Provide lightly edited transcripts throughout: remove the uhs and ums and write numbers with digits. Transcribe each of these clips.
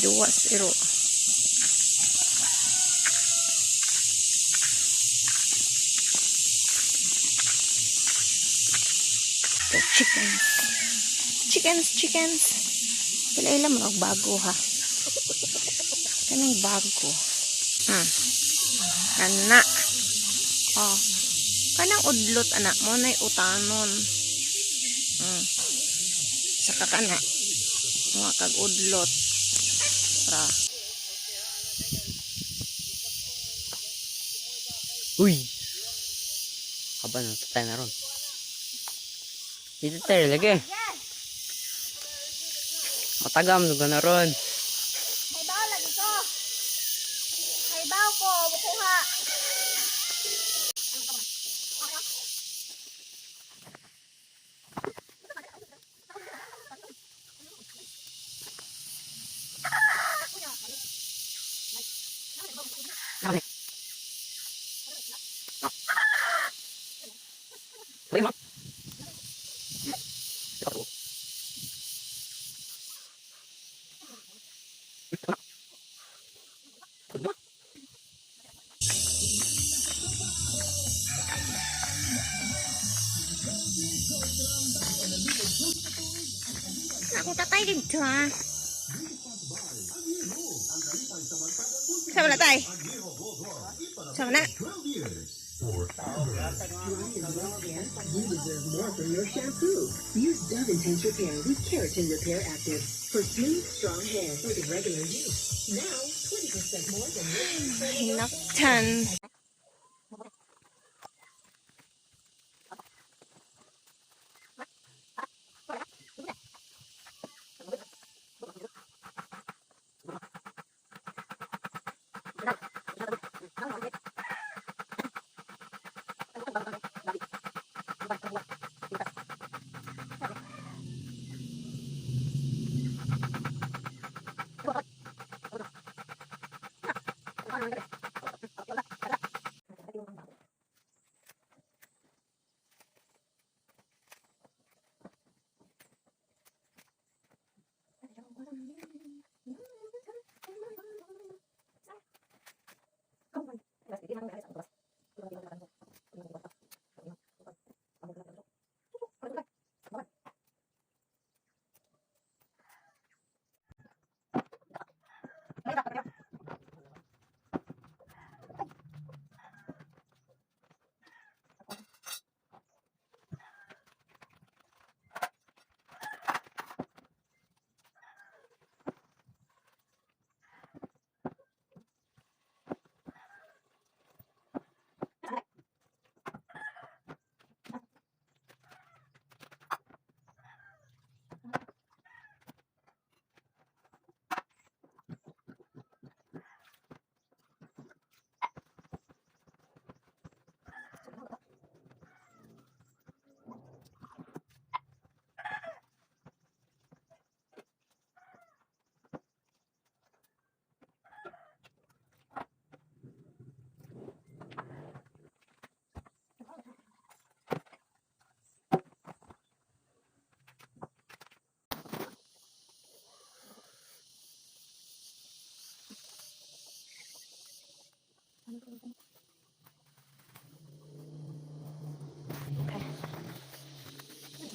Duwa sa iro. The chickens. Chickens, chickens. Pila ila mo og bago ha. Kanang bago. Kana. Oh. Kanang udlot ana mo nay utanon. Saka kana. Mga kag udlot. Ra. Uy! Haba na, tatay na ron. Dito tayo lagi. Matagam na na ron. Haybaw lagi ko. Haybaw ko, bukuha. Uy, ma. Akong tatay dito ha. Sama na tay. Sama na. You deserve more from your shampoo. Use Dove Intense Repair with Keratin Repair Active for smooth, strong hair with regular use. Now, 20% more than Hinaktan.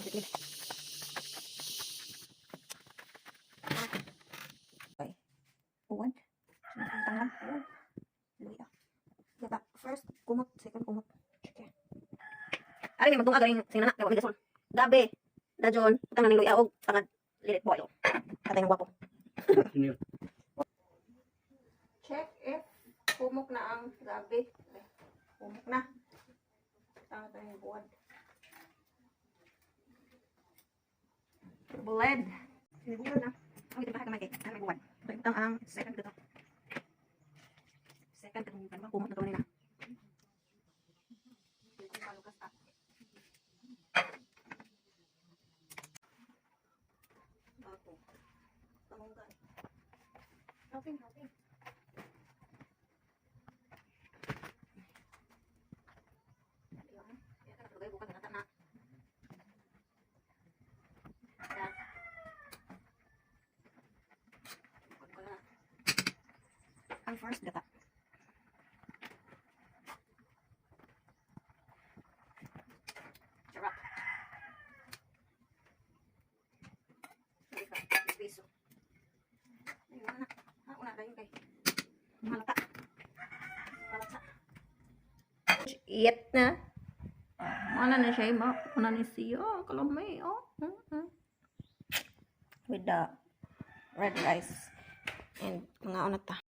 Okay. Okay. Uwan. Tangan. Uwan. Luya. Yata. First, kumot. Second, kumot. Sige. Ari, may magtungag galing sing nana. Kaya gasol. Gabi. Dajon. Utang na ning luya og tangad. Lilit boy. Katay ng gwapo. Check if kumok na ang gabi. Kumok na. Tangad na yung buwan. Buled. Sinibulan na. Ang ito pa kamay kay. Ay, may buwan. Ito itang ang second ko to. Second katong kan kumot na to nila. Bago. Pamunggan. Helping, helping. Na. Ang first gata. Sarap. Piso. Ay, wala na. Ah, una kayo kay. Malata. Malata. Yet na. Wala na siya, ma. Wala na siya. Kalamay, oh. With the red rice. And mga unata.